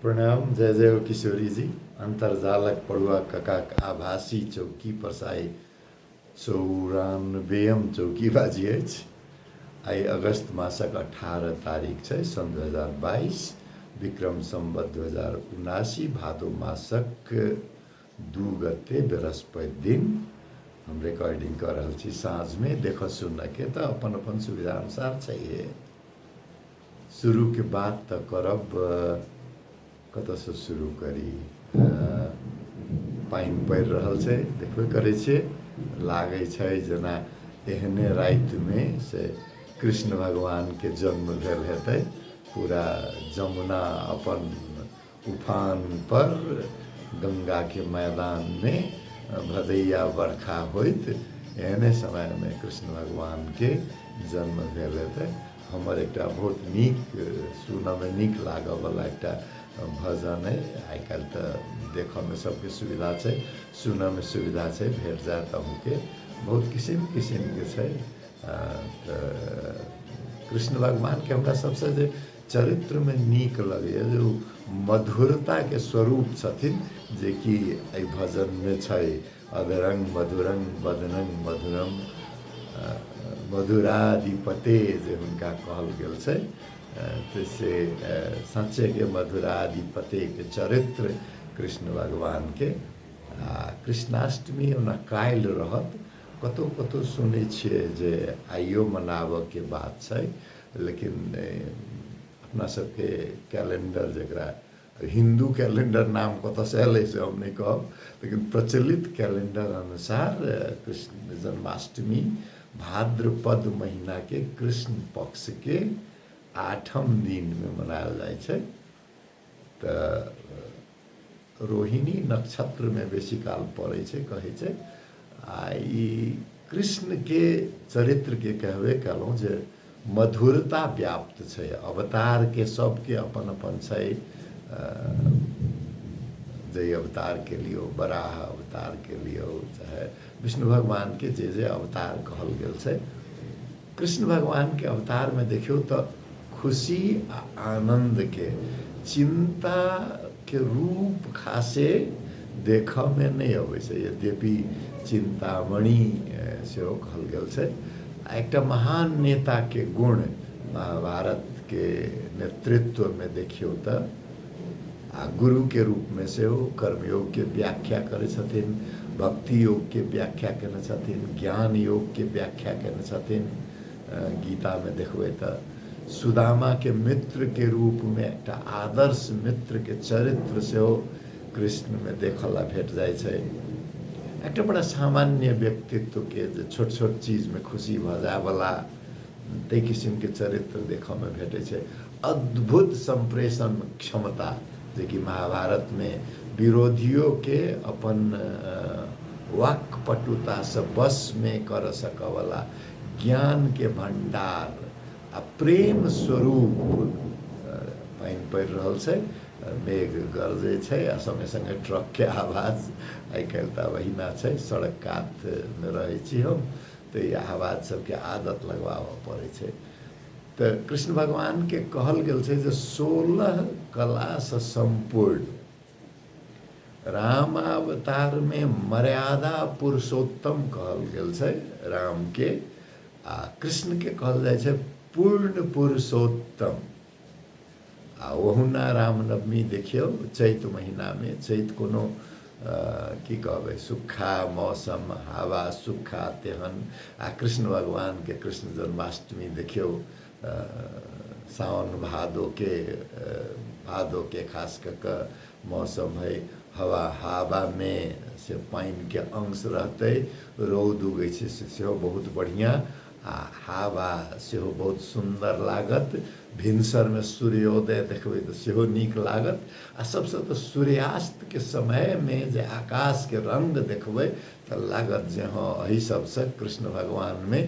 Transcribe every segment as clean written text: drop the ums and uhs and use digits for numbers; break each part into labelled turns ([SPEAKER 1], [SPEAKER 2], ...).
[SPEAKER 1] प्रणाम, जय जय हो किशोरी जी। अन्तर्जालक पड़ुआ ककाक आभासी चौकी पर आइ 94 चौकी बाजी अछि। आइ अगस्त मासक 18 तारीख छै, सन् 2022, विक्रम सम्वत 2079, भादो मासक 2 गते बृहस्पति दिन हम रिकॉर्डिंग कऽ रहल छी साँझमे। देखऽ सुनऽके तऽ अपन अपन सुविधा अनुसार छैहे। शुरूके बात तऽ करब, कतऽसँ शुरू करी? पानि पड़ि रहल छै, देखबे करै छियै। लागै छै जेना एहने रातिमे से कृष्ण भगवानके जन्म भेल हेतै। पूरा जमुना अपन उफान पर, गंगाके मैदानमे भदैया बरखा होइत, एहने समयमे कृष्ण भगवानके जन्म भेल हेतै। हमर एकटा बहुत नीक, सुनऽमे नीक लागऽवला एकटा भजन अइ। आइ काल्हि तऽ देखऽमे सबके सुविधा छै, सुनऽमे सुविधा छै, भेट जायत अहूँके, बहुत किसिम किसिमके छै। तऽ कृष्ण भगवानके हमरा सबसँ जे चरित्रमे नीक लगैए जे ओ मधुरताके स्वरूप छथिन, जेकि एहि भजनमे छै। अधरंग मधुरंग बदनंग मधुरम मधुराधिपते जे हुनका कहल गेल छै, तऽ से सच्चेके मधुराधिपतेके चरित्र कृष्ण भगवानके। आ कृष्णाष्टमी ओना काल्हि रहत, कतहु कतहु सुनै छियै जे आइयो मनाबऽके बात छै, लेकिन अपना सबके कैलेंडर, जकरा हिन्दू कैलेंडर नाम कतऽसँ एलै से हम नहि कहब, लेकिन प्रचलित कैलेंडर अनुसार कृष्ण जन्माष्टमी भाद्रपद महीनाके कृष्ण पक्षके 8म दिनमे मनायल जाइ छै। तऽ रोहिणी नक्षत्रमे बेसी काल पड़ै छै, कहै छै। आ ई कृष्णके चरित्रके कहबे कयलहुँ जे मधुरता व्याप्त छै। अवतारके सबके अपन अपन छै। जाहि अवतारके लियौ, बराह अवतारके लियौ, चाहे विष्णु भगवानके जे जे अवतार कहल गेल छै, कृष्ण भगवानके अवतारमे देखियौ तऽ खुशी आ आनन्दके, चिन्ताके रूप खासे देखऽमे नहि अबै छै। यद्यपि चिन्तामणि सेहो कहल गेल छै। आ एकटा महान नेताके गुण महाभारतके नेतृत्वमे देखियौ तऽ, आ गुरुके रूपमे सेहो कर्मयोगके व्याख्या करै छथिन, भक्ति योगके व्याख्या केने छथिन, ज्ञान योगके व्याख्या केने छथिन। गीतामे देखबै तऽ सुदामाके मित्रके रूपमे एकटा आदर्श मित्रके चरित्र सेहो कृष्णमे देखऽ ला भेट जाइ छै। एकटा बड़ा सामान्य व्यक्तित्वके जे छोट छोट चीजमे खुशी भऽ जायवला, ताहि किसिमके चरित्र देखऽमे भेटै छै। अद्भुत सम्प्रेषण क्षमता, जेकि महाभारतमे विरोधियोके अपन वाक्पटुतासँ वशमे करऽ सकऽवला ज्ञानके भण्डार आ प्रेम स्वरूप। पानि पड़ि रहल छै, मेघ गरजै छै आ सङ्गे सङ्गे ट्रकके आवाज। आइ काल्हि तऽ आब अहिना छै, सड़क कातमे रहै छी हम, तऽ ई आवाज सबके आदत लगबाबऽ पड़ै छै। तऽ कृष्ण भगवानके कहल गेल छै जे 16 कलासँ सम्पूर्ण। रामावतारमे मर्यादा पुरुषोत्तम कहल गेल छै रामके, आ कृष्णके कहल जाइ छै पूर्ण पुरुषोत्तम। आ ओहुना रामनवमी देखियौ चैत महीनामे, चैत कोनो की कहबै, सुखा मौसम, हवा सुखा तेहन, आ कृष्ण भगवानके कृष्ण जन्माष्टमी देखियौ सावन भादोके, भादोके खास कऽ कऽ मौसम है, हवा हवामे से पानिके अंश रहतै, रौद उगै छै से सेहो बहुत बढ़िआँ, आ हवा सेहो बहुत सुन्दर लागत। भिनसरमे सूर्योदय देखबै तऽ सेहो नीक लागत, आ सबसँ तऽ सूर्यास्तके समयमे जे आकाशके रङ्ग देखबै तऽ लागत जे हँ, एहि सबसँ कृष्ण भगवानमे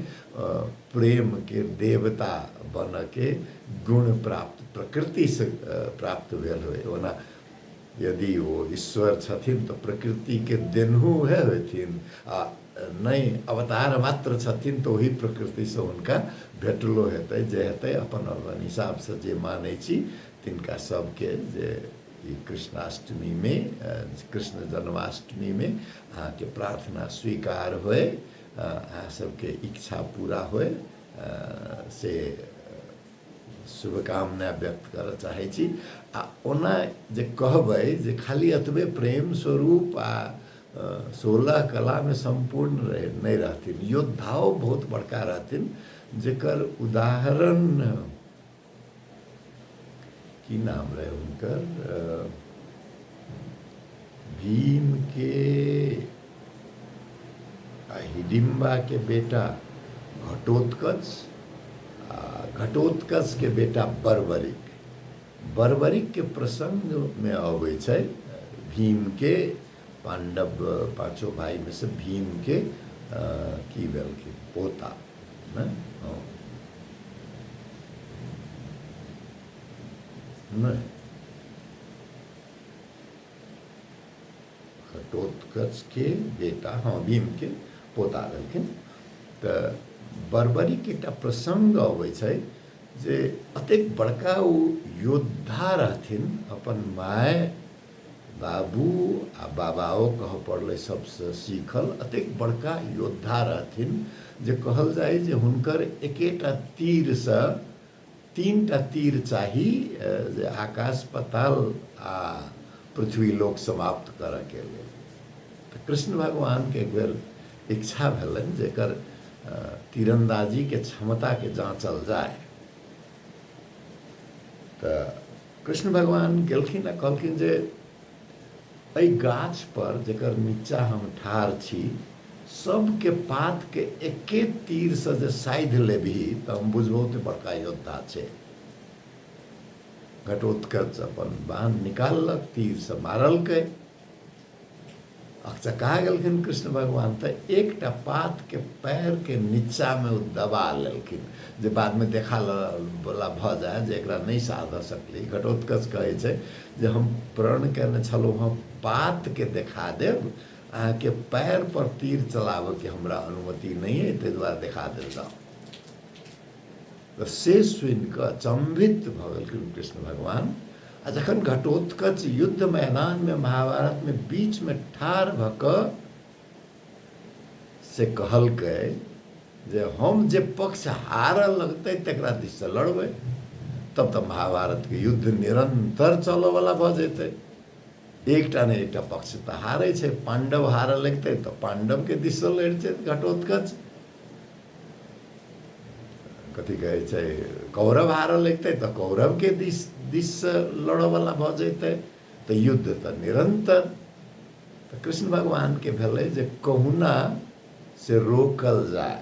[SPEAKER 1] प्रेमके देवता बनऽके गुण प्राप्त प्रकृतिसँ प्राप्त भेल होइ। ओना यदि ओ ईश्वर छथिन तऽ प्रकृतिके देनहु उएह होथिन, आ नहि अवतार मात्र छथिन तऽ ओही प्रकृतिसँ हुनका भेटलो हेतै, जे हेतै अपन अपन हिसाबसँ जे मानै छी तिनका सबके जे ई कृष्णाष्टमीमे, कृष्ण जन्माष्टमीमे अहाँके प्रार्थना स्वीकार होय, अहाँ सबके इच्छा पूरा होय, से शुभकामना व्यक्त करऽ चाहै छी। आ ओना जे कहबै जे खाली एतबे प्रेम स्वरूप आ 16 कलामे सम्पूर्ण रहे नहि रहथिन, योद्धाओ बहुत बड़का रहथिन, जकर उदाहरण की नाम रहै हुनकर, भीम के आ हिडिम्बा के बेटा घटोत्कच, आ घटोत्कच के बेटा बर्बरिक। बर्बरिक के प्रसंग में अबै छै भीम के पांडव पांचों भाई में से भीम के की भेलखिन पोता ने, हँ नहि घटोत्कच के बेटा, हँ भीम के पोता भेलखिन। तऽ बर्बरीके एकटा प्रसङ्ग अबै छै जे एतेक बड़का ओ योद्धा रहथिन, अपन माय बाबू आ बाबाओ कहऽ पड़लै सबसँ सीखल, एतेक बड़का योद्धा रहथिन जे कहल जाइ जे हुनकर एकेटा तीरसँ 3टा तीर चाही जे आकाश पताल आ पृथ्वी लोक समाप्त करऽके लेल। तऽ कृष्ण भगवानके एक बेर इच्छा भेलनि जे एकर तीरन्दाजीके क्षमताके जाँचल जाय। तऽ कृष्ण भगवान गेलखिन आ कहलखिन जे एहि गाछ पर जकर नीचा हम ठाढ़ छी सबके पातके एके तीरसँ जे साधि लेबही तऽ हम बुझबौ जे बड़का योद्धा छै। घटोत्कच अपन बाण निकाललक, तीरसँ मारलकै, अकचका गेलखिन कृष्ण भगवान। तऽ एकटा पातके पैरके नीचामे ओ दबा लेलखिन जे बादमे देखा वला भऽ जाय जे एकरा नहि साधऽ सकलै। घटोत्कच कहै छै जे हम प्रण कयने छलहुँ हँ पातके देखा देब, अहाँके पैर पर तीर चलाबऽके हमरा अनुमति नहि अइ, ताहि दुआरे देखा देल जाउ। तऽ से सुनिकऽ अचम्भित भऽ गेलखिन कृष्ण भगवान। आ जखन घटोत्कच युद्ध मैदानमे महाभारतमे बीचमे ठाढ़ भऽ कऽ से कहलकै जे हम जे पक्ष हारऽ लगतै तकरा दिससँ लड़बै, तब तऽ महाभारतके युद्ध निरन्तर चलऽवला भऽ जेतै। एकटा ने एकटा पक्ष तऽ हारै छै, पाण्डव हारऽ लगतै तऽ पाण्डवके दिससँ लड़ि जेतै घटोत्कच, कथी कहै छै कौरव हारऽ लगतै तऽ कौरवके दिससँ लड़ऽवला भऽ जेतै, तऽ युद्ध तऽ निरन्तर। तऽ कृष्ण भगवानके भेलै जे कहुना से रोकल जाय।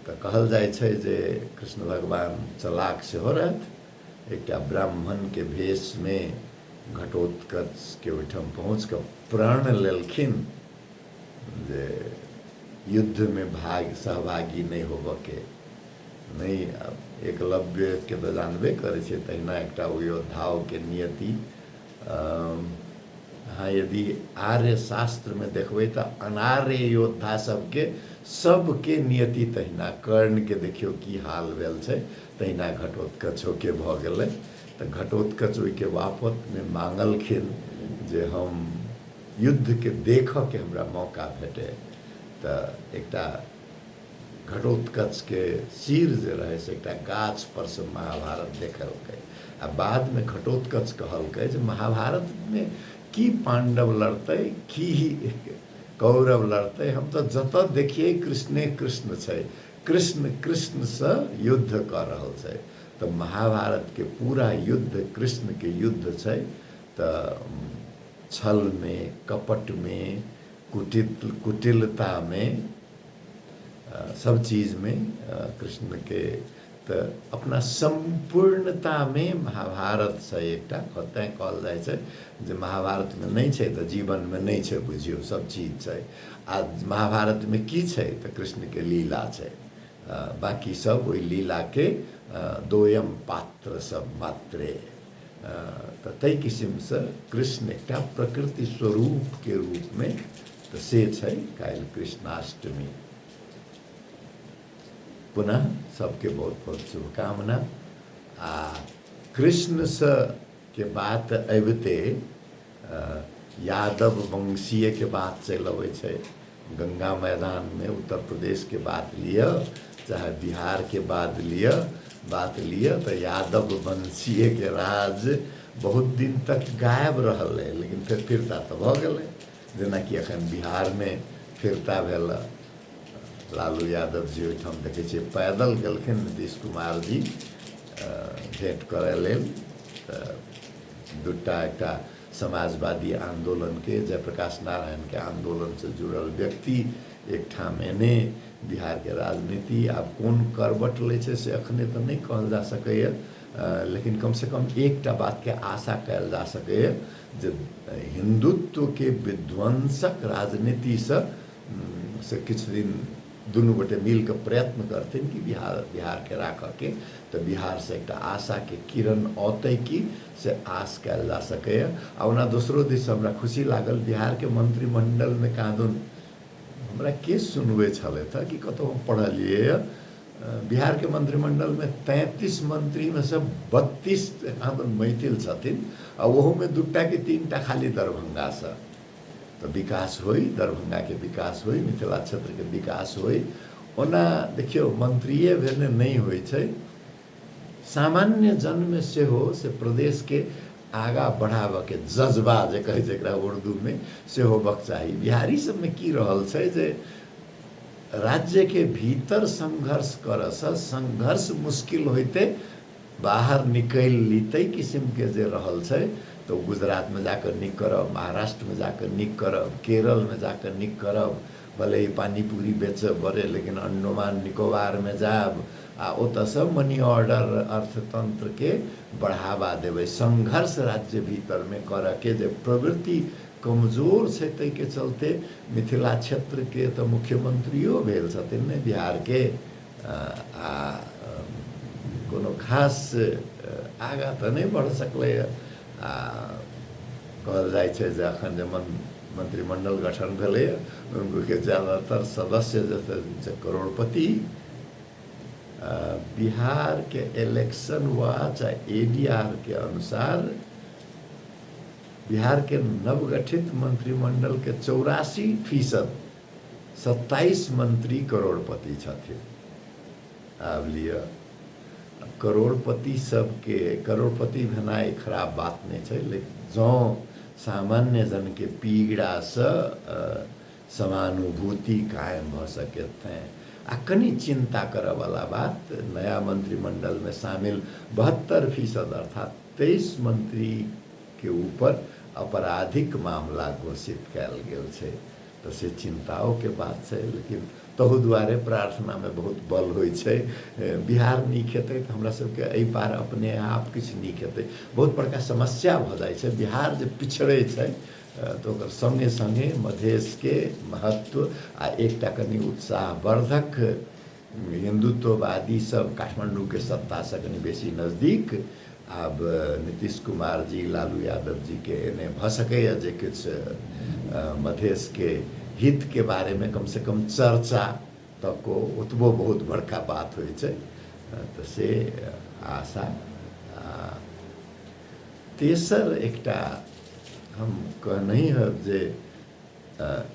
[SPEAKER 1] तऽ कहल जाइ छै जे कृष्ण भगवान चलाक सेहो रहथि, एकटा ब्राह्मणके भेषमे घटोत्कचके ओहिठाम पहुँच कऽ प्रण लेलखिन जे युद्धमे सहभागी नहि होबऽके नहि। एकलव्यके तऽ जानबे करै छै, तहिना एकटा ओ योद्धाओके नियति। अहाँ यदि आर्य शास्त्रमे देखबै तऽ अनार्य योद्धा सबके सबके नियति तहिना, कर्णके देखियौ की हाल भेल छै, तहिना घटोत्कचोके भऽ गेलै। तऽ घटोत्कच ओहिके बापतमे मांगलखिन जे हम युद्धके देखऽके हमरा मौका भेटै। तऽ एकटा घटोत्कचके सिर जे रहै से एकटा गाछ पर से महाभारत देखलकै आ बादमे घटोत्कच कहलकै जे महाभारतमे की पाण्डव लड़तै की कौरव लड़तै, हम तऽ जतऽ देखियै कृष्णे कृष्ण छै, कृष्ण कृष्णसँ युद्ध कऽ रहल छै। तऽ महाभारतके पूरा युद्ध कृष्णके युद्ध छै। तऽ छलमे, कपटमे, कुटिलतामे, सब चीजमे कृष्णके तऽ अपना सम्पूर्णतामे महाभारत छै एकटा। तैँ कहल जाइ छै जे महाभारतमे नहि छै तऽ जीवनमे नहि छै, बुझियौ सब चीज छै। आ महाभारतमे की छै तऽ कृष्णके लीला छै, बाँकी सब ओहि लीलाके दोयम पात्र सब मात्रे। तऽ ताहि किसिमसँ कृष्ण एकटा प्रकृति स्वरूपके रूपमे तऽ से छै। काल्हि कृष्णाष्टमी, पुनः सबके बहुत बहुत शुभकामना। आ कृष्णसँ के बात अबिते यादव वंशीयके बात चलि अबै छै। गंगा मैदानमे उत्तर प्रदेशके बात लिअ चाहे बिहारके बात लिअ तऽ यादव वंशीयके राज बहुत दिन तक गायब रहलै, लेकिन फेर फिरता तऽ भऽ गेलै। जेनाकि एखन बिहारमे फिरता भेल, लालू यादव जी ओहिठाम देखै छियै पैदल गेलखिन नीतीश कुमार जी भेँट करय लेल। तऽ दूटा एकटा समाजवादी आन्दोलनके जयप्रकाश नारायणके आन्दोलनसँ जुड़ल व्यक्ति एकठाम एने बिहारके राजनीति आब कोन करवट लै छै से एखने तऽ नहि कहल जा सकैए, लेकिन कमसँ कम एकटा बातके आशा कयल जा सकैए जे हिन्दुत्वके विध्वंसक राजनीतिसँ से किछु दिन दुनू गोटे मिलके प्रयत्न करथिन कि बिहारके राखऽके, तऽ बिहारसँ एकटा आशाके किरण औतै कि से आश कयल जा सकैए। आ ओना दोसरो दिस हमरा खुशी लागल, बिहारके मंत्रिमंडलमे कहाँदुन हमरा के सुनबै छलथि हँ कि कतहु हम पढ़लियै, बिहारके मंत्रिमंडलमे 33 मंत्रीमे से 32 कहाँदुन मैथिल छथिन, आ ओहोमे 2 कि 3 खाली दरभंगासँ। तऽ विकास होइ, दरभंगाके विकास होइ, मिथिला क्षेत्रके विकास होइ। ओना देखियौ मंत्रिए भेने नहि होइ छै, सामान्य जनमे सेहो से प्रदेशके आगाँ बढ़ाबऽके जज्बा जे कहै छै एकरा उर्दूमे से होबक चाही। बिहारी सबमे की रहल छै जे राज्यके भीतर संघर्ष करऽसँ संघर्ष मुश्किल होइते बाहर निकलि ली तै किसिमके जे रहल छै, तऽ ओ गुजरातमे जाकऽ नीक करब, महाराष्ट्रमे जाकऽ नीक करब, केरलमे जाकऽ नीक करब, भले ही पानीपूरी बेचऽ पड़े लेकिन अंडमान निकोबारमे जायब आ ओतऽसँ मनी ऑर्डर अर्थतंत्रके बढ़ावा देबै। संघर्ष राज्य भीतरमे करऽके जे प्रवृत्ति कमजोर छै ताहिके चलते मिथिला क्षेत्रके तऽ मुख्यमंत्रियो भेल छथिन ने बिहारके, आ कोनो खास आगाँ तऽ नहि बढ़ि सकलैए। आ कहल जाइ छै जे एखन जे मंत्रिमंडल गठन भेलैए हुनके ज्यादातर सदस्य जे छै करोड़पति। बिहारके इलेक्शन वॉच आ ADR के अनुसार बिहारके नवगठित मंत्रिमंडलके 84% 27 मंत्री करोड़पति छथिन। आब लिअ, करोड़पति सबके करोड़पति भेनाइ खराब बात नहि छै, लेकिन जँ सामान्य जनके पीड़ासँ समानुभूति कायम भऽ सकैत आ कनि चिन्ता करऽवला बात, नया मंत्रिमंडलमे शामिल 72% अर्थात 23 मंत्रीके ऊपर आपराधिक मामला घोषित कयल गेल छै, तऽ से चिन्ताओके बात छै। लेकिन तहु दुआरे प्रार्थनामे बहुत बल होइ छै। बिहार नीक हेतै तऽ हमरा सबके एहि पार अपने आप किछु नीक हेतै। बहुत बड़का समस्या भऽ जाइ छै बिहार जे पिछड़ै छै तऽ ओकर सङ्गे सङ्गे मधेशके महत्व आ एकटा कनि उत्साहवर्धक हिन्दुत्ववादी सब काठमाण्डूके सत्तासँ कनि बेसी नजदीक आब नीतीश कुमार जी लालू यादव जीके एने भऽ सकैए जे किछु मधेशके हितके बारेमे कमसँ कम चर्चा तक ओतबो बहुत बड़का बात होइ छै, तऽ से आशा। तेसर एकटा हम कहनहि होयब जे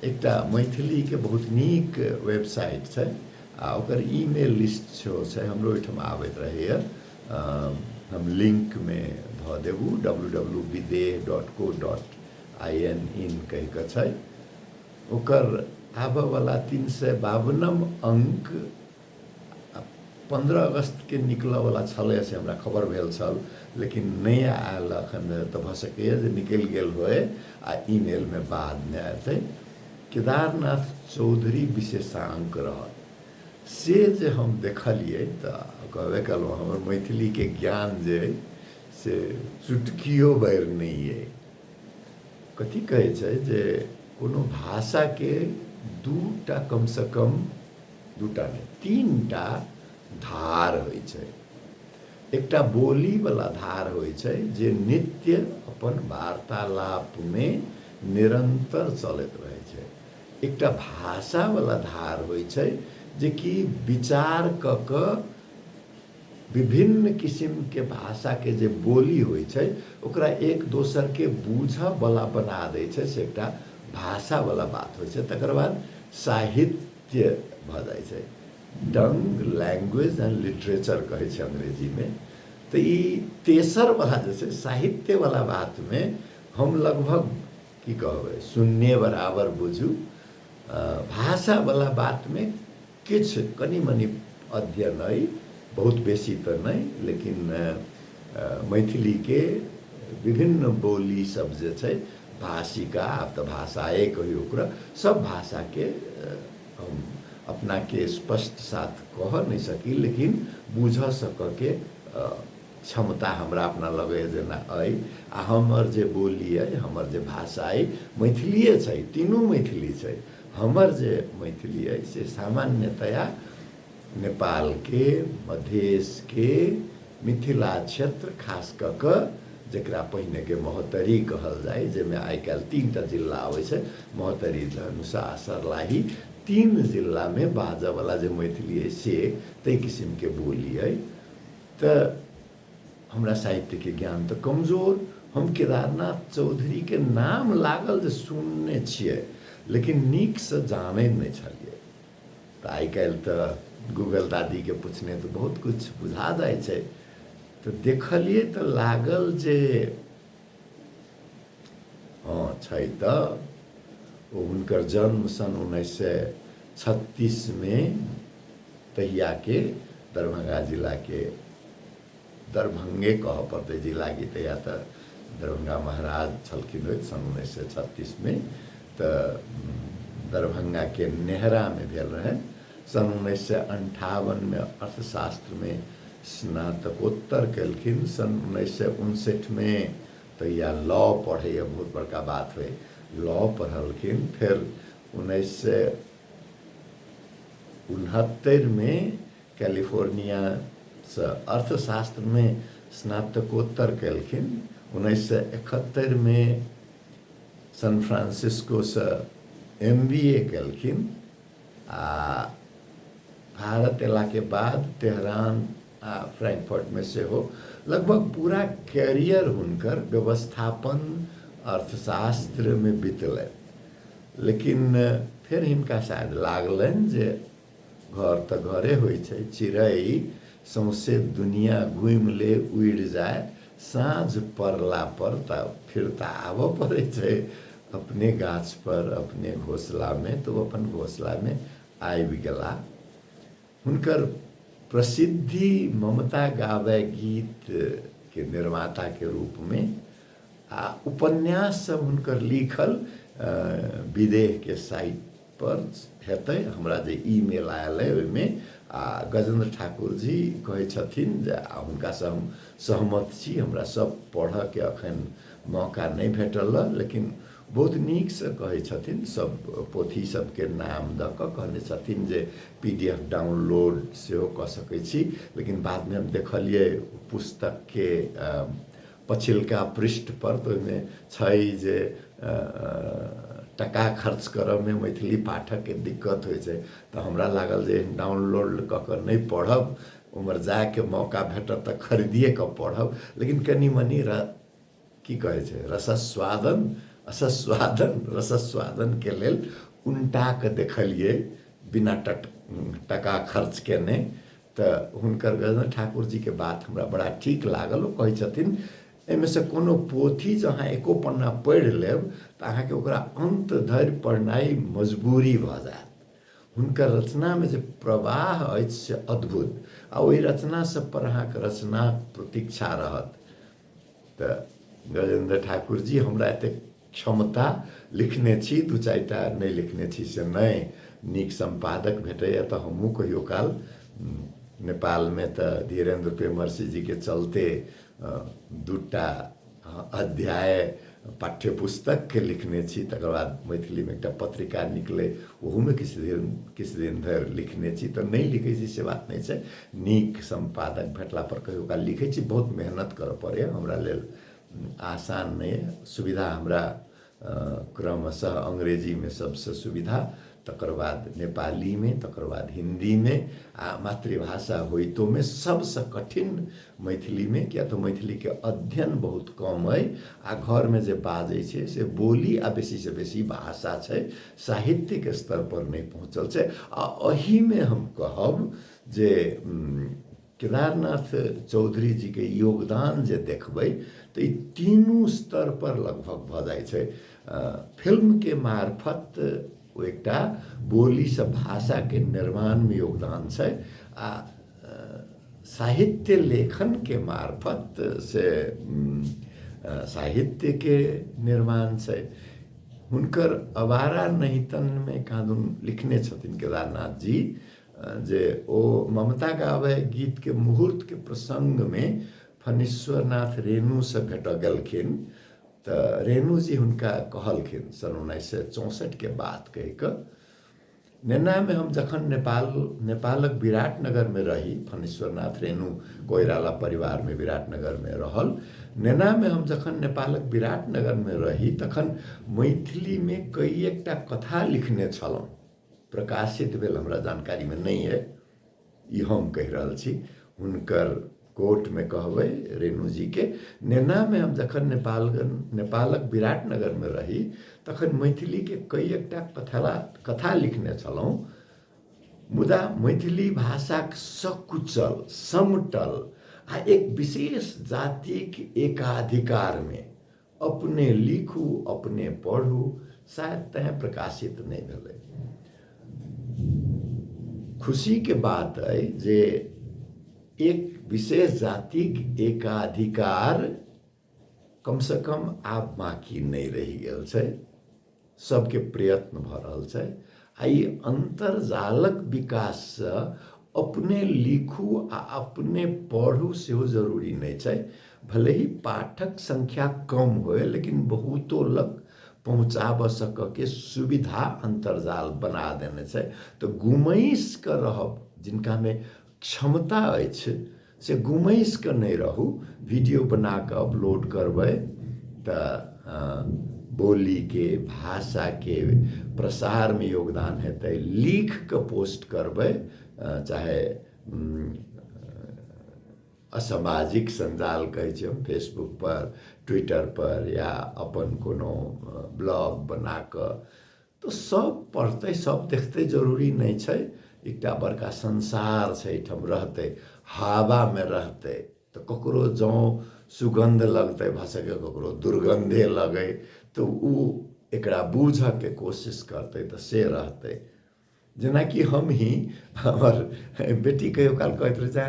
[SPEAKER 1] एकटा मैथिलीके बहुत नीक वेबसाइट छै आ ओकर ईमेल लिस्ट सेहो छै, हमरो ओहिठाम आबैत रहैए, हम लिंकमे धऽ देबू, www.videha.co.in इन कहि कऽ छै। ओकर आबऽवला 352 अंक 15 अगस्तके निकलऽवला छलै से हमरा खबर भेल छल, लेकिन नहि आयल एखन, तऽ भऽ सकैए जे निकलि गेल होय आ ईमेलमे बादमे एतै। केदारनाथ चौधरी विशेषांक रहत से जे हम देखलियै तऽ कहबे कयलहुँ हमर मैथिलीके ज्ञान जे अइ से चुटकियो भरि नहि अइ। कथी कहै छै जे कोनो भाषाके दूटा कमसँ कम दूटा नहि 3टा धार होइ छै। एकटा बोलीवला धार होइ छै जे नित्य अपन वार्तालापमे निरन्तर चलैत रहै छै। एकटा भाषावला धार होइ छै जे कि विचार कऽ कऽ विभिन्न किसिमके भाषाके जे बोली होइ छै ओकरा एक दोसरके बूझऽवला बना दै छै, से एकटा भाषावला बात होइ छै। तकर बाद साहित्य भऽ जाइ छै, टंग लैंग्वेज एंड लिटरेचर कहै छै अंग्रेजीमे। तऽ ई तेसरवला जे छै साहित्यवला बातमे हम लगभग की कहबै शून्य बराबर बुझू। भाषावला बातमे किछु कनि मनि अध्ययन अइ, बहुत बेसी तऽ नहि, लेकिन मैथिलीके विभिन्न बोली सब जे छै भाषिका, आब तऽ भाषाए कहियौ ओकरा, सब भाषाके हम अपनाके स्पष्ट साथ कह नहि सकी, लेकिन बूझऽ सकऽके क्षमता हमरा अपना लगैए जेना अइ। आ हमर जे बोली अइ, हमर जे भाषा अइ मैथिलिए छै, तीनू मैथिली छै। हमर जे मैथिली अइ से सामान्यतया नेपालके मधेशके मिथिला क्षेत्र खास कऽ कऽ जकरा पहिनेके महोत्तरी कहल जाइ, जाहिमे आइ काल्हि 3टा जिला आबै छै, महोत्तरी, धनुषा, सर्लाही, 3 जिलामे बाजऽवला जे मैथिली अइ से ताहि किसिमके बोली अइ। तऽ हमरा साहित्यके ज्ञान तऽ कमजोर, हम केदारनाथ चौधरीके नाम लागल जे सुनने छियै लेकिन नीकसँ जानै नहि छलियै। तऽ आइ काल्हि तऽ गूगल दादीके पुछने तऽ बहुत किछु बुझा जाइ छै। तऽ देखलियै तऽ लागल जे हँ छै तऽ ओ हुनकर जन्म सन् 1936 तहियाके दरभंगा जिलाके, दरभंगे कहऽ पड़तै जिलाके, तहिया तऽ दरभंगा महाराज छलखिन होइत सन् 1936 तऽ दरभंगाके नेहरामे भेल रहनि। सन् 1958 अर्थशास्त्रमे स्नातकोत्तर केलखिन। सन् 1959 तहिया लॉ पढ़ैए बहुत बड़का बात होइ, लॉ पढ़लखिन। फेर 1969 कैलिफोर्नियासँ अर्थशास्त्रमे स्नातकोत्तर केलखिन। 1971 सन फ्रांसिस्कोसँ MBA केलखिन। आ भारत अयलाके बाद तेहरान आ फ्रैंकफर्टमे सेहो लगभग पूरा कैरियर हुनकर व्यवस्थापन अर्थशास्त्रमे बितलनि। लेकिन फेर हिनका शायद लागलनि जे घर तऽ घरे होइ छै, चिड़ै सौंसे दुनिया घुमि ले उड़ि जाय, साँझ पड़ला पर तऽ फिर तऽ आबऽ पड़ै छै अपने गाछ पर अपने घोसलामे। तऽ ओ अपन घोसलामे आबि गेला। हुनकर प्रसिद्धि ममता गाबै गीत के निर्माता के रूप में आ उपन्यास सब हुनकर लिखल विदेह के साइट पर हेतै, हमरा जे ईमेल आयल अइ ओहिमे। आ गजेन्द्र ठाकुर जी कहै छथिन जे, आ हुनकासँ हम सहमत छी, हमरा सब पढ़ऽके अखन मौका नहि भेटल, लेकिन बहुत नीकसँ कहै छथिन, सब पोथी सबके नाम दऽ कऽ कहने छथिन जे PDF download सेहो कऽ सकै छी। लेकिन बादमे हम देखलियै पुस्तकके पछिलका पृष्ठ पर तऽ ओहिमे छै जे टका खर्च करऽमे मैथिली पाठकके दिक्कत होइ छै। तऽ हमरा लागल जे डाउनलोड कऽ कऽ नहि पढ़ब, उम्हर जायके मौका भेटत तऽ खरीदिए कऽ पढ़ब। लेकिन कनि मनि की कहै छै रसस्वादन असस्वादन रसस्वादन के लेल उनटा कऽ देखलियै बिना टका खर्च केने। तऽ हुनकर गजेन्द्र ठाकुर जीके बात हमरा बड़ा ठीक लागल। ओ कहै छथिन एहिमे से कोनो पोथी जँ अहाँ एको पन्ना पढ़ि लेब तऽ अहाँके ओकरा अन्त धरि पढ़नाइ मजबूरी भऽ जायत। हुनकर रचनामे जे प्रवाह अछि से अद्भुत, आ ओहि रचना सब पर अहाँके रचनाक प्रतीक्षा रहत। तऽ गजेन्द्र ठाकुर जी हमरा एतेक क्षमता लिखने छी, 2-4 टा नहि लिखने छी से नहि, नीक सम्पादक भेटैए तऽ हमहूँ कहियो काल नेपालमे तऽ धीरेन्द्र प्रेमर्षि जीके चलते 2टा अध्याय पाठ्यपुस्तकके लिखने छी। तकर बाद मैथिलीमे एकटा पत्रिका निकलै ओहूमे किछु दिन धरि लिखने छी। तऽ नहि लिखै छी से बात नहि छै, नीक सम्पादक भेटला पर कहियो काल लिखै छी। बहुत मेहनत करऽ पड़ैए, हमरा लेल आसान नहि अइ। सुविधा हमरा क्रमशः अंग्रेजीमे सबसँ सुविधा, तकर बाद नेपालीमे, तकर बाद हिन्दीमे, आ मातृभाषा होइतोमे सबसँ कठिन मैथिलीमे, किया तऽ मैथिलीके अध्ययन बहुत कम अइ आ घरमे जे बाजै छै से बोली आ बेसीसँ बेसी भाषा छै, साहित्यके स्तर पर नहि पहुँचल छै। आ एहिमे हम कहब जे केदारनाथ चौधरी जीके योगदान जे देखबै तऽ ई तीनू स्तर पर लगभग भऽ जाइ छै। फिल्मके मार्फत ओ एकटा बोलीसँ भाषाके निर्माणमे योगदान छै, आ साहित्य लेखनके मार्फत से साहित्यके निर्माण छै। हुनकर अवारा नहितनमे कहाँदुन लिखने छथिन केदारनाथ जी जे ओ ममता गाबै गीतके मुहूर्तके प्रसङ्गमे फणीश्वरनाथ रेणुसँ भेटऽ गेलखिन तऽ रेणुजी हुनका कहलखिन सन् 1964के बात कहि कऽ, नेनामे हम जखन नेपालक विराटनगरमे रही, फणीश्वरनाथ रेणु कोइराला परिवारमे विराटनगरमे रहल, नेनामे हम जखन नेपालक विराटनगरमे रही तखन मैथिलीमे कई एकटा कथा लिखने छलहुँ, प्रकाशित भेल हमरा जानकारीमे नहि अइ, ई हम कहि रहल छी, हुनकर कोर्टमे कहबै रेणुजीके। नेनामे हम जखन नेपालक विराटनगरमे रही तखन मैथिलीके कई एकटा कथा लिखने छलहुँ, मुदा मैथिली भाषाक सकुचल समटल आ एक विशेष जातिक एकाधिकारमे अपने लिखू अपने पढ़ू शायद तैँ प्रकाशित नहि भेलै। खुशीके बात अइ जे एक विशेष जातिक एकाधिकार कमसँ कम आब बाँकी नहि रहि गेल छै, सबके प्रयत्न भऽ रहल छै। आ ई अन्तर्जालक विकाससँ अपने लिखू आ अपने पढ़ू सेहो जरूरी नहि छै, भले ही पाठक संख्या कम होय लेकिन बहुतो लग पहुँचाबऽ सकऽके सुविधा अन्तर्जाल बना देने छै। तऽ गुमैस कऽ रहब, जिनकामे क्षमता अछि से गुमैस कऽ नहि रहू, वीडियो बना कऽ अपलोड करबै तऽ बोलीके भाषाके प्रसारमे योगदान हेतै। लिख कऽ पोस्ट करबै, चाहे असामाजिक सञ्जाल कहै छियै हम, फेसबुक पर, ट्विटर पर या अपन कोनो ब्लॉग बना कऽ, तऽ सब पढ़तै सब देखतै जरूरी नहि छै। एकटा बड़का संसार छै, एहिठाम रहतै, हवामे रहतै तऽ ककरो जँ सुगन्ध लगतै, भऽ सकै ककरो दुर्गन्धे लगै, तऽ ओ एकरा बूझऽके कोशिश करतै तऽ से रहतै। जेनाकि हम ही, हमर बेटी कहियो काल कहैत रहै छै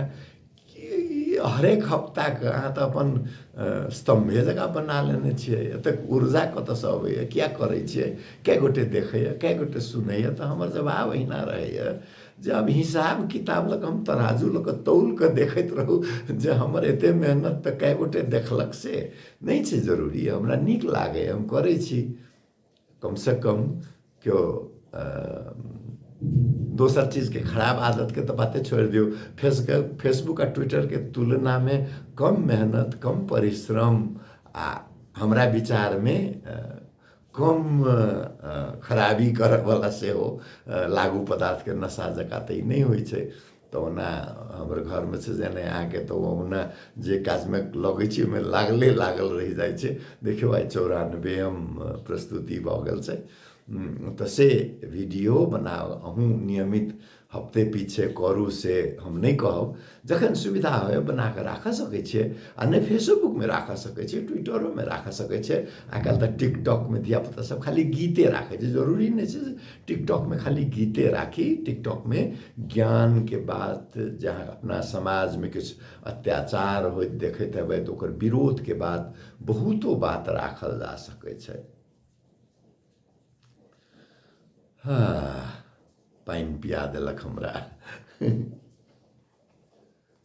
[SPEAKER 1] कि हरेक हफ्ताके अहाँ तऽ अपन स्तम्भे जकाँ बना लेने छियै, एतेक ऊर्जा कतऽसँ अबैए, किया करै छियै, कए गोटे देखैए, कए गोटे सुनैए? तऽ हमर जवाब अहिना रहैए जे आब हिसाब किताब लऽ कऽ हम तराजू लऽ कऽ तौल कऽ देखैत रहू जे हमर एते मेहनत तऽ कए गोटे देखलक से नहि छै जरूरी। हमरा नीक लागैए, हम करै छी। कमसँ कम केओ दोसर चीजके खराब आदतके तऽ बाते छोड़ि दियौ, फेसबुक आ ट्विटरके तुलनामे कम मेहनत, कम परिश्रम आ हमरा विचारमे कम खराबी करऽवला सेहो लागू पदार्थके नशा जकाँ तऽ ई नहि होइ छै। तऽ ओना हमर घरमे छै जे नहि अहाँके तऽ ओहुना जे काजमे लगै छी ओहिमे लागले लागल रहि जाइ छै। देखियौ आइ 94म प्रस्तुति भऽ गेल छै। तऽ से वीडियो बनाउ, अहूँ नियमित हफ्ते पीछे करू से हम नहि कहब, जखन सुविधा होय बना कऽ राखऽ सकै छियै, आ नहि फेसोबुकमे राखऽ सकै छियै, ट्विटरोमे राखऽ सकै छियै। आइ काल्हि तऽ टिकटॉकमे धियापुता सब खाली गीते राखै छै, जरूरी नहि छै जे टिकटॉकमे खाली गीते राखी। टिकटॉकमे ज्ञानके बात, जहाँ अपना समाजमे किछु अत्याचार होइत देखैत हेबै तऽ ओकर विरोधके बात, बहुतो बात राखल जा सकै छै। हँ, पानि पिया देलक हमरा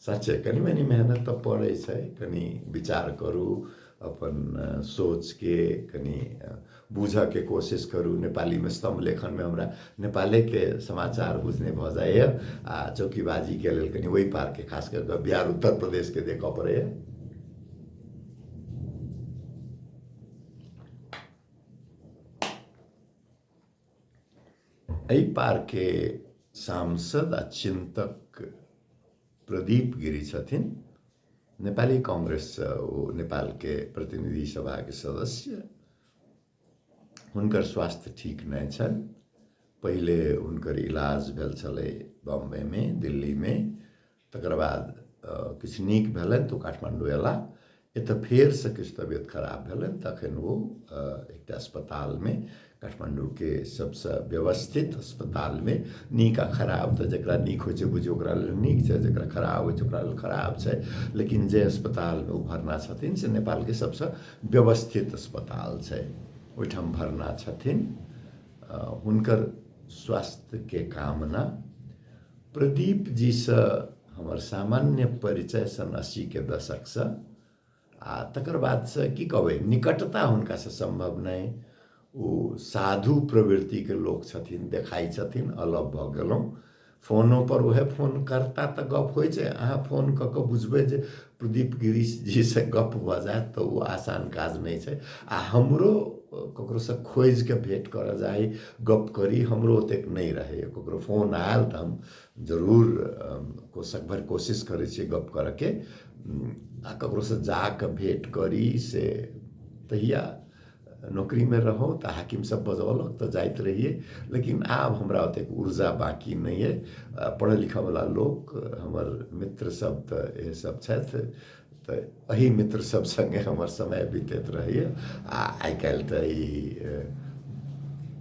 [SPEAKER 1] सच्चे। कनि मनि मेहनत तऽ पड़ै छै, कनि विचार करू, अपन सोचके कनि बूझऽके कोशिश करू। नेपालीमे स्तम्भ लेखनमे हमरा नेपालेके समाचार बुझने भऽ जाइए, आ चौकीबाजीके लेल कनि ओहि पारके, खास कऽ कऽ बिहार उत्तर प्रदेशके देखऽ पड़ैए। एहि पारके सांसद आ चिन्तक प्रदीप गिरी छथिन, नेपाली कांग्रेससँ ओ नेपालके प्रतिनिधि सभाके सदस्य। हुनकर स्वास्थ्य ठीक नहि छनि। पहिले हुनकर इलाज भेल छलै बॉम्बेमे, दिल्लीमे, तकर बाद किछु नीक भेलनि तऽ ओ काठमाण्डू अयला। एतऽ फेरसँ किछु तबियत खराब भेलनि, तखन ओ एकटा अस्पतालमे, काठमाण्डूके सबसँ व्यवस्थित अस्पतालमे, नीक आ खराब तऽ जकरा नीक होइ छै बुझियौ ओकरा लेल नीक छै, जकरा खराब होइ छै ओकरा लेल खराब छै, लेकिन जे अस्पतालमे ओ भर्ना छथिन से नेपालके सबसँ व्यवस्थित अस्पताल छै, ओहिठाम भर्ना छथिन। हुनकर स्वास्थ्यके कामना। प्रदीप जीसँ हमर सामान्य परिचय सन 80के दशकसँ, आ तकर बादसँ की कहबै, निकटता हुनकासँ सम्भव नहि। ओ साधु प्रवृत्तिके लोक छथिन, देखाइ छथिन, अलग भऽ गेलहुँ। फोनोपर उएह फोन करता तऽ गप होइ छै। अहाँ फोन कऽ कऽ बुझबै जे प्रदीप गिरी जीसँ गप भऽ जायत तऽ ओ आसान काज नहि छै। आ हमरो ककरोसँ खोजिके भेँट करऽ जाइ, गप करी, हमरो ओतेक नहि रहैए। ककरो फोन आयल तऽ हम जरूर भरि कोशिश करै छियै गप करऽके, आ ककरोसँ जाकऽ भेँट करी से तहिया नौकरीमे रहौँ तऽ हाकिम सब बजौलक तऽ जाइत रहियै, लेकिन आब हमरा ओतेक ऊर्जा बाँकी नहि अइ। पढ़ऽ लिखऽवला लोक हमर मित्र सब तऽ इएह सब छथि, तऽ एहि मित्र सब सङ्गे हमर समय बीतैत रहैए। आ आइ काल्हि तऽ ई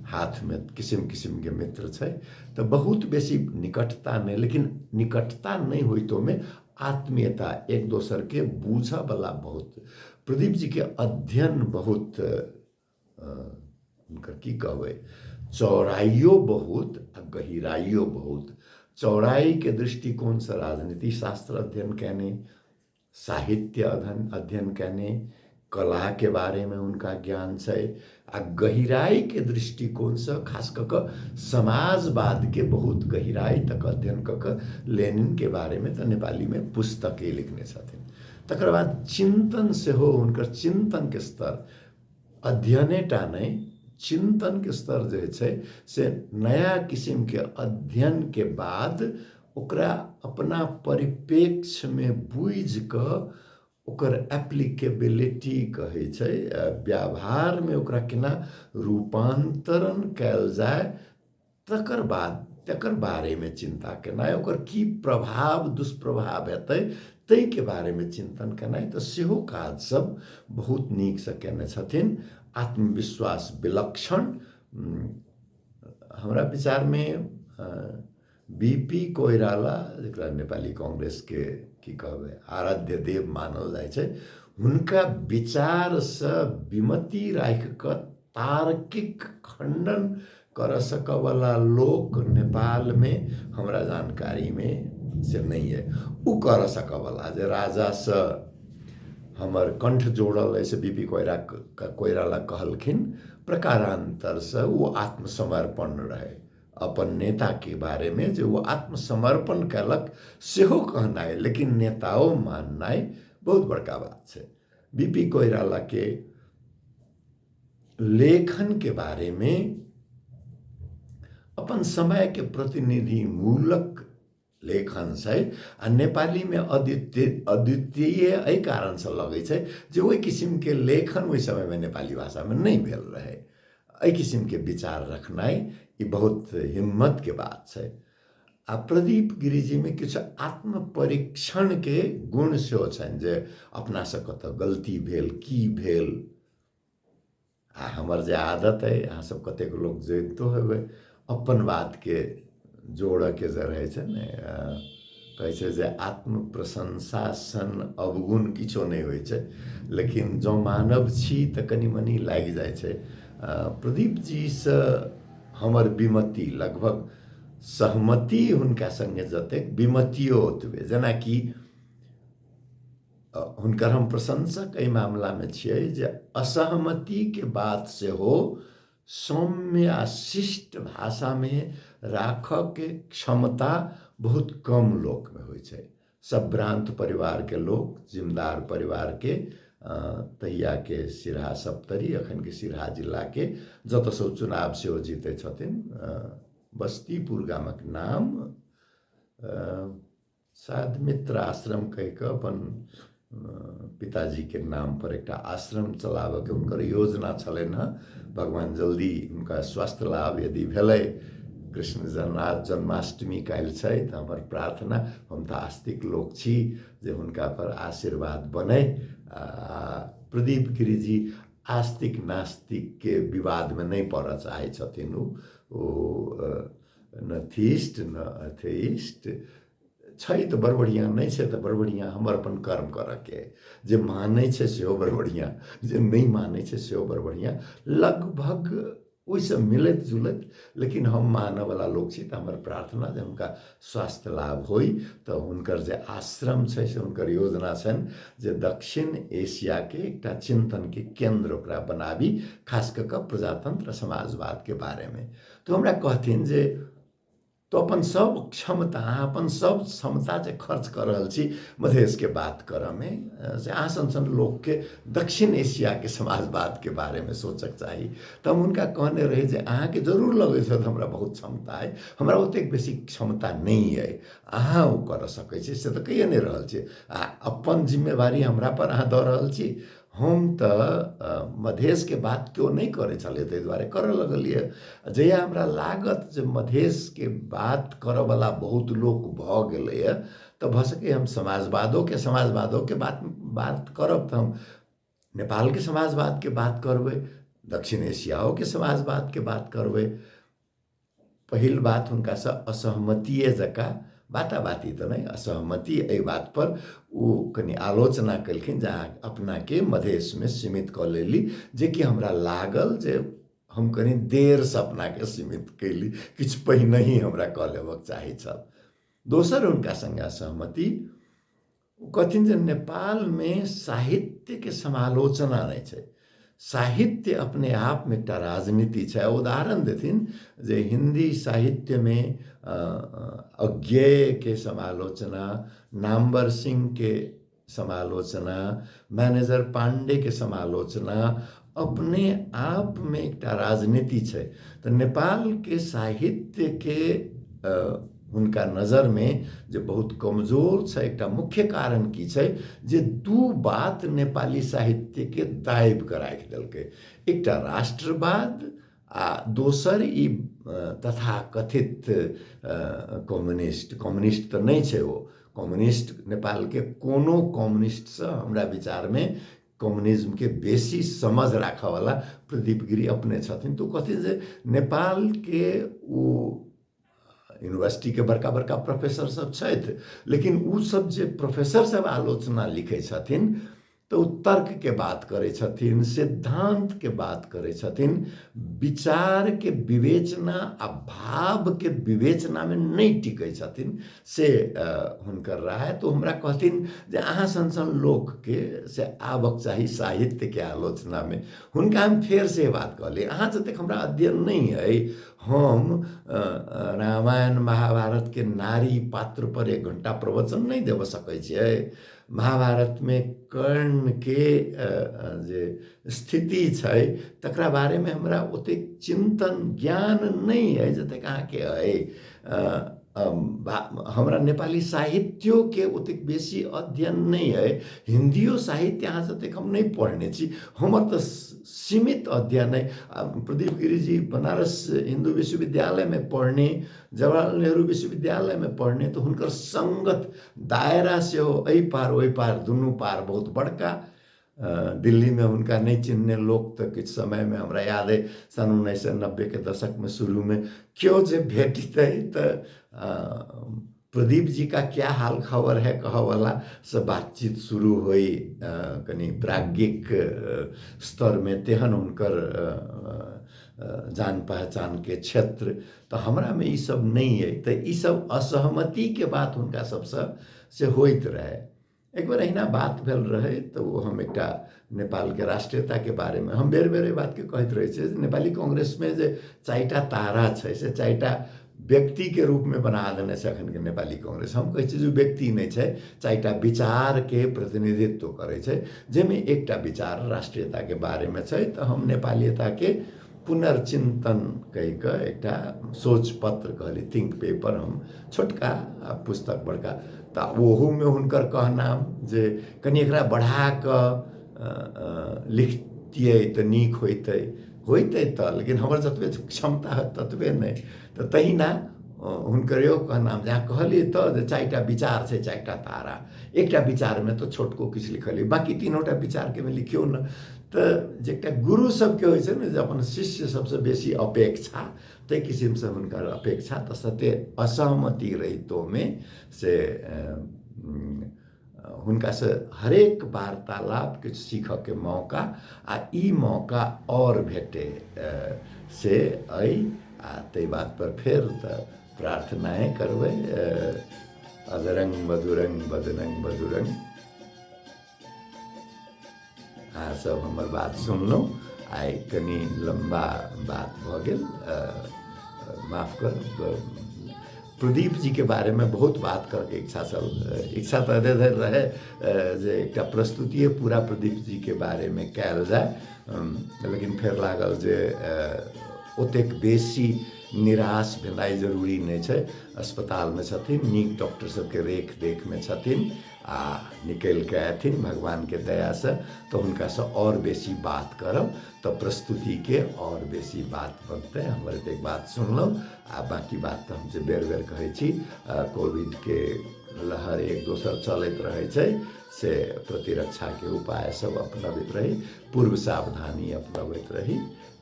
[SPEAKER 1] हाथमे किसिम किसिमके मित्र छै, तऽ बहुत बेसी निकटता नहि, लेकिन निकटता नहि होइतोमे आत्मीयता, एक दोसरके बूझऽवला बहुत। प्रदीप जीके अध्ययन बहुत, हुनकर की कहबै, चौड़ाइयो बहुत आ गहिराइयो बहुत। चौड़ाइके दृष्टिकोणसँ राजनीति शास्त्र अध्ययन कयने, साहित्य अध्ययन कयने, कलाके बारेमे हुनका ज्ञान छै, आ गहिराइके दृष्टिकोणसँ खास कऽ कऽ समाजवादके बहुत गहिराइ तक अध्ययन कऽ कऽ लेनिनके बारेमे तऽ नेपालीमे पुस्तके लिखने छथिन। तकर बाद चिन्तन सेहो, हुनकर चिन्तनके स्तर अध्ययनेटा नहि, चिन्तनके स्तर जे छै से नया किसिमके अध्ययनके बाद ओकरा अपना परिप्रेक्ष्यमे बुझि कऽ ओकर एप्लीकेबिलिटी कहै छै, व्यवहारमे ओकरा केना रूपान्तरण कयल जाय, तकर बाद तकर बारेमे चिन्ता केनाइ, ओकर की प्रभाव दुष्प्रभाव हेतै ताहिके बारेमे चिन्तन केनाइ, तऽ सेहो काज सब बहुत नीकसँ केने छथिन। आत्मविश्वास विलक्षण। हमरा विचारमे बी पी कोइराला, जकरा नेपाली कांग्रेसके की कहबै आराध्य देव मानल जाइ छै, हुनका विचारसँ विमति राखि कऽ तार्किक खण्डन करऽ सकऽवला लोक नेपालमे हमरा जानकारीमे से नहि अइ। ओ करऽ सकऽवला जे राजासँ हमर कण्ठ जोड़ल अइ से बी पी कोइराला कहलखिन, प्रकारान्तरसँ ओ आत्मसमर्पण रहै अपन नेताके बारेमे, जे ओ आत्मसमर्पण कयलक सेहो कहनाइ, लेकिन नेताओ माननाइ बहुत बड़का बात छै। बी पी कोइरालाके लेखनके बारेमे अपन समयके प्रतिनिधि मूलक लेखन छै, आ नेपालीमे अद्वितीय एहि कारणसँ लगै छै जे ओहि किसिमके लेखन ओहि समयमे नेपाली भाषामे नहि भेल रहै। एहि किसिमके विचार रखनाइ ई बहुत हिम्मतके बात छै। आ प्रदीप गिरिजीमे किछु आत्मपरीक्षणके गुण सेहो छनि जे अपनासँ कतऽ गलती भेल, की भेल। आ हमर जे आदत अइ, अहाँ सब कतेक लोक जनितो हेबै, अपन बातके जोड़ऽके जे रहै छै ने, कहै छै जे आत्मप्रशंसा सन अवगुण किछो नहि होइ छै, लेकिन जँ मानव छी तऽ कनि मनि लागि जाइ छै। प्रदीप जीसँ हमर विमति लगभग सहमति हुनका सङ्गे जतेक विमतियो ओतबे, जेनाकि हुनकर हम प्रशंसक एहि मामलामे छियै जे असहमतिके बात सेहो सौम्य आ शिष्ट भाषामे राखऽके क्षमता बहुत कम लोकमे होइ छै। सभ्रान्त परिवारके लोक, जिम्मेदार परिवारके, तहियाके सिरहा सप्तरी, एखनके सिरहा जिलाके, जतऽसँ ओ चुनाव सेहो जीतै छथिन, बस्तीपुर गामक नाम, शायद मित्र आश्रम कहि कऽ अपन पिताजीके नामपर एकटा आश्रम चलाबऽके हुनकर योजना छलनि हँ। भगवान जल्दी हुनका स्वास्थ्य लाभ यदि भेलै, कृष्ण जन्माष्टमी काल्हि छै तऽ हमर प्रार्थना, हम तऽ आस्तिक लोक छी, जे हुनका पर आशीर्वाद बनै। आ प्रदीप गिरिजी आस्तिक नास्तिकके विवादमे नहि पड़ऽ चाहै छथिन। ओ न थीस्ट न अथीस्ट छै तऽ बड़ बढ़िआँ, नहि छै तऽ बड़ बढ़िआँ, हमर अपन कर्म करऽके। जे मानै छै सेहो बड़ बढ़िआँ, जे नहि मानै छै सेहो बड़ बढ़िआँ, लगभग ओहिसँ मिलैत जुलैत। लेकिन हम मानऽवला लोक छी, तऽ हमर प्रार्थना जे हुनका स्वास्थ्य लाभ होइ, तऽ हुनकर जे आश्रम छै से हुनकर योजना छनि जे दक्षिण एशियाके एकटा चिन्तनके केन्द्र ओकरा बनाबी, खास कऽ कऽ प्रजातन्त्र समाजवादके बारेमे। तऽ हमरा कहथिन जे तो अपन सब क्षमता, अहाँ अपन सब क्षमता जे खर्च कऽ रहल छी मधेशके बात करऽमे, से अहाँ सन सन लोकके दक्षिण एशियाके समाजवादके बारेमे सोचक चाही। तऽ हम हुनका कहने रही जे अहाँके जरूर लगैत छथि हमरा बहुत क्षमता अइ, हमरा ओतेक बेसी क्षमता नहि अइ, अहाँ ओ करऽ सकै छी से तऽ कहिए नहि रहल छी, आ अपन जिम्मेवारी हमरा पर अहाँ दऽ रहल छी। हम तऽ मधेशके बात केओ नहि करै छलै ताहि दुआरे करऽ लगलियै। जहिया हमरा लागत जे मधेशके बात करऽवला बहुत लोक भऽ गेलैए, तऽ भऽ सकैए हम समाजवादोके बात बात करब, तऽ हम नेपालके समाजवादके बात करबै, दक्षिण एशियाओके समाजवादके बात करबै। पहिल बात हुनकासँ असहमतिए जकाँ बाताबाती तऽ नहि, असहमति एहि बातपर ओ कनि आलोचना केलखिन जे अहाँ अपनाके मधेशमे सीमित कऽ लेली, जेकि हमरा लागल जे हम कनि देरसँ अपनाके सीमित कयली, किछु पहिनहि हमरा कऽ लेबक चाही छल। दोसर हुनका सङ्गे असहमति, ओ कहथिन जे नेपालमे साहित्यके समालोचना नहि छै, साहित्य अपने आपमे एकटा राजनीति छै। उदाहरण देथिन जे हिन्दी साहित्यमे अज्ञेयके समालोचना, नामवर सिंहके समालोचना, मैनेजर पाण्डेके समालोचना अपने आपमे एकटा राजनीति छै। तऽ नेपालके साहित्यके हुनका नजरमे जे बहुत कमजोर छै, एकटा मुख्य कारण की छै जे दू बात नेपाली साहित्यके दाबि कऽ राखि देलकै, एकटा राष्ट्रवाद आ दोसर ई तथाकथित कम्युनिस्ट। कम्युनिस्ट तऽ नहि छै ओ कम्युनिस्ट, नेपालके कोनो कम्युनिस्टसँ हमरा विचारमे कम्युनिज्मके बेसी समझ राखऽवला प्रदीप गिरी अपने छथिन। तऽ ओ कहथिन जे नेपालके ओ यूनिवर्सिटीके बड़का बड़का प्रोफेसर सब छथि, लेकिन ओ सब जे प्रोफेसर सब आलोचना लिखै छथिन तऽ ओ तर्कके बात करै छथिन, सिद्धान्तके बात करै छथिन, विचारके विवेचना आ भावके विवेचनामे नहि टिकै छथिन, से हुनकर राय। तऽ हमरा कहथिन जे अहाँ सन सन लोकके से आबक चाही साहित्यके आलोचनामे। हुनका हम फेर से बात कहलियै, अहाँ जतेक हमरा अध्ययन नहि अइ, हम रामायण महाभारतके नारी पात्र पर 1 घंटा प्रवचन नहि देबऽ सकै छियै, महाभारतमे कर्णके जे स्थिति छै तकरा बारेमे हमरा ओतेक चिन्तन ज्ञान नहि अइ जतेक अहाँके अइ, हमरा नेपाली साहित्योके ओतेक बेसी अध्ययन नहि अइ, हिन्दियो साहित्य अहाँ जतेक हम नहि पढ़ने छी, हमर तऽ सीमित अध्ययन अइ। प्रदीप गिरिजी बनारस हिन्दू विश्वविद्यालयमे पढ़ने, जवाहरलाल नेहरू विश्वविद्यालयमे पढ़ने, तऽ हुनकर सङ्गत दायरा सेहो एहि पार ओहि पार दुनू पार बहुत बड़का। दिल्लीमे हुनका नहि चिन्हने लोक तऽ किछु समयमे हमरा याद अइ सन् 1990के दशकमे शुरूमे केओ जे भेटितै तऽ प्रदीप जी का क्या हाल खबर है कहऽवला से बातचीत शुरू होइ, कनि प्राज्ञिक स्तरमे तेहन हुनकर जान पहचानके क्षेत्र। तऽ हमरामे ई सब नहि अइ, तऽ ई सब असहमतिके बात हुनका सबसँ से होइत रहै। एक बेर अहिना बात भेल रहै तऽ ओ हम एकटा नेपालके राष्ट्रीयताके बारेमे हम बेर बेर एहि बातके कहैत रहै छियै जे नेपाली कांग्रेसमे जे 4टा तारा छै से 4टा व्यक्तिके रूपमे बना देने छै अखनके नेपाली कांग्रेस। हम कहै छियै जे व्यक्ति नहि छै, 4टा विचारके प्रतिनिधित्व करै छै, जाहिमे एकटा विचार राष्ट्रीयताके बारेमे छै। तऽ हम नेपालीयताके पुनर्चिन्तन कहि कऽ एकटा सोच पत्र कहली, थिंक पेपर, हम छोटका पुस्तक बड़का, तऽ ओहूमे हुनकर कहनाम जे कनि एकरा बढ़ा कऽ लिखतियै तऽ नीक होइतै। होइतै तऽ, लेकिन हमर जतबे क्षमता होत ततबे नहि। तऽ तहिना हुनकर इहो कहनाम जे अहाँ कहलियै तऽ जे 4टा विचार छै, 4टा तारा, एकटा विचारमे तऽ छोटको किछु लिखलियै, बाँकी 3टा विचारके मे लिखियौ ने। तऽ जे एकटा गुरु सबके होइ छै ने जे अपन शिष्य सबसँ बेसी अपेक्षा, ताहि किसिमसँ हुनकर अपेक्षा तऽ सत्य असहमति रहितोमे से हुनकासँ हरेक वार्तालाप किछु सीखऽके मौका, आ ई मौका आओर भेटै से अइ। आ ताहि बातपर फेर तऽ प्रार्थनाए करबै, अदरंग मधुरंग बदरंग मधुरंग। अहाँ सब हमर बात सुनलहुँ, आइ कनि लम्बा बात भऽ गेल, माफ कर। प्रदीप जीके बारेमे बहुत बात करके इच्छा छल, इच्छा तऽ एते धरि रहै जे एकटा प्रस्तुतिए पूरा प्रदीप जीके बारेमे कयल जाय, लेकिन फेर लागल जे ओतेक बेसी निराश भेनाइ जरूरी नहि छै। अस्पतालमे छथिन, नीक डॉक्टर सबके रेख देखमे छथिन, आ निकलि कऽ अयथिन भगवानके दयासँ तऽ हुनकासँ आओर बेसी बात करब, तऽ प्रस्तुतिके आओर बेसी बात बनतै। हमर एतेक बात सुनलहुँ, आ बाँकी बात तऽ हम जे बेर बेर कहै छी, कोविडके लहर एक दोसर चलैत रहै छै, से प्रतिरक्षाके उपाय सब अपनबैत रही, पूर्व सावधानी अपनबैत रही।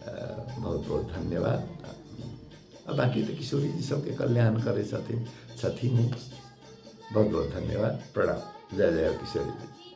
[SPEAKER 1] बहुत बहुत धन्यवाद। आ बाँकी तऽ किशोरी जी सबके कल्याण करै छथिन, छथिन। बहुत बहुत धन्यवाद, प्रणाम, जय जय किशोरी जी।